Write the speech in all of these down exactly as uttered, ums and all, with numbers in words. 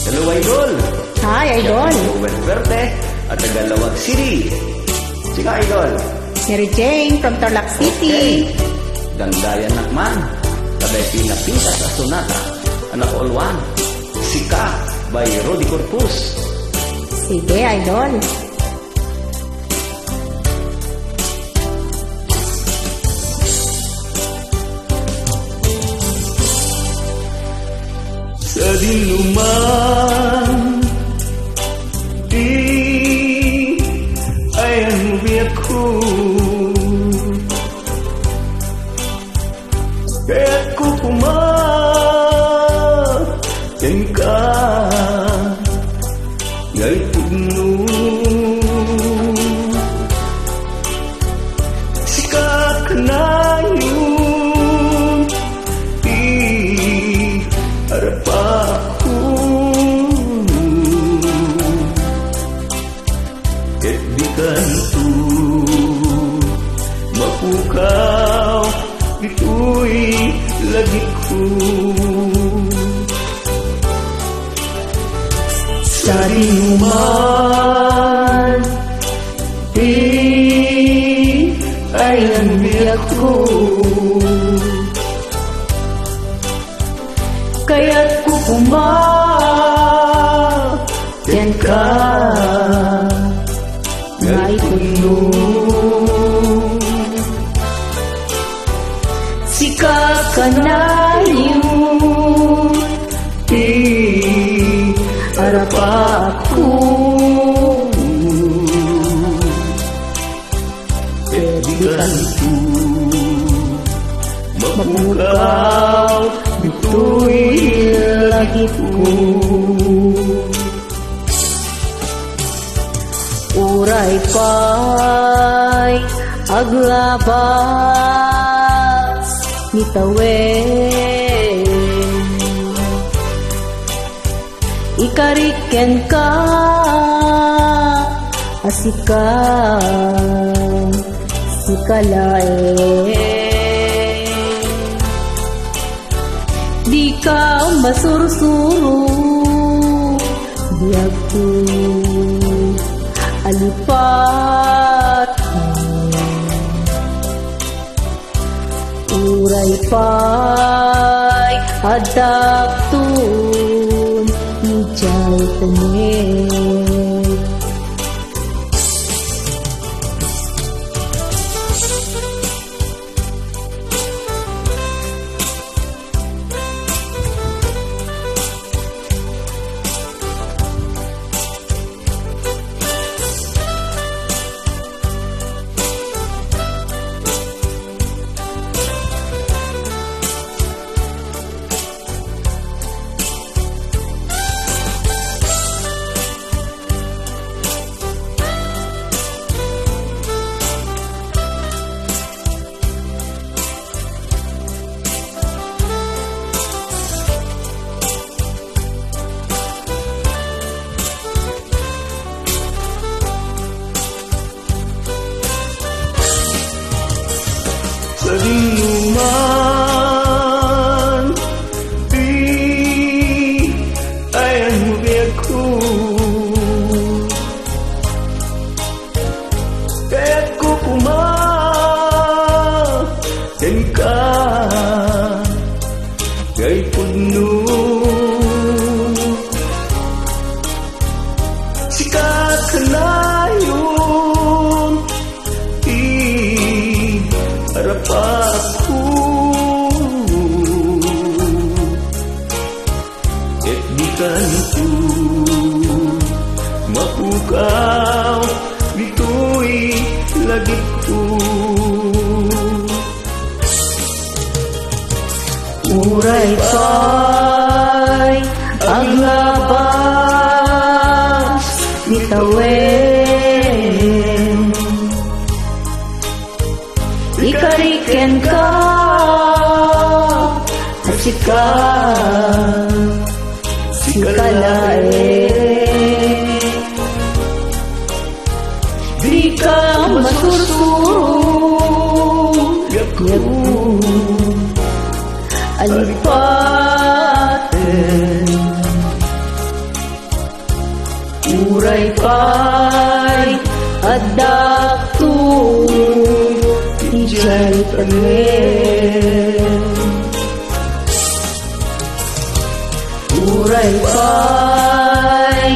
Hello, Idol. Hi, Idol. Siak ni Joel Verde, a taga Laoag City. Sika, Idol? Mary Jane from Tarlac City. Okay. Dangdayannak man. Kadaytoy napintas a sonata a nakauluan, Sika by Rudy Corpus. Sige, Idol. Sadino man ti ayan biagko, kayatko koma kenka nga ipudno. Sika kanayon ti arapakko, ket dikanto mapukaw ditoy lagipko. Sadino man ti ayan biagko, kayatko koma kenka nga ipudno. Sika kanayon ti arapakko, ket dikanto mapukaw ditoy lagipko. Uray pay aglabas ni tawen, ikarik kenka a sika, sika laeng. Dika masursuro, biagko a lipat. Uray pay addakton idiay tengneng. Sadino man ti ayan biagko, kayatko koma kenka nga ipudno. Sika kanayon ti arapakko, ket dikanto mapukaw ditoy lagipko. Uray pay aglabas ni tawen, ikarik kenka a sika, sika laeng. Dika masursuro, biagko a lipaten. Uray pay addak to idiay panen. Uray pay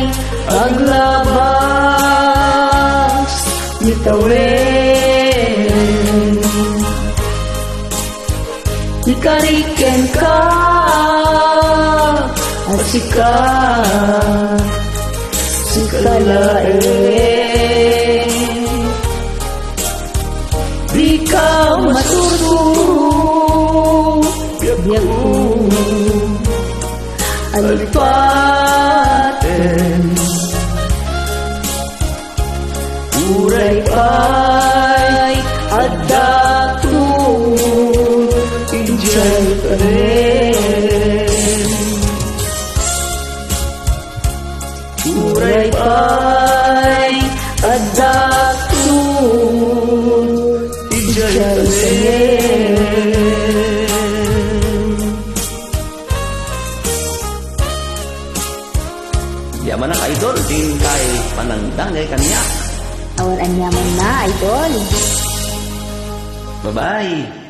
aglabas ti tawen. Ikarik kenka a sika, sika laeng. Dika masursuro, biagko, alipaten. Uray pay addak to idiay panen. Uray pay addak to idiay panen. Di amanak, Idol, din kay panangdangay kaniak. Awan aniamanna, Idol. Bye-bye.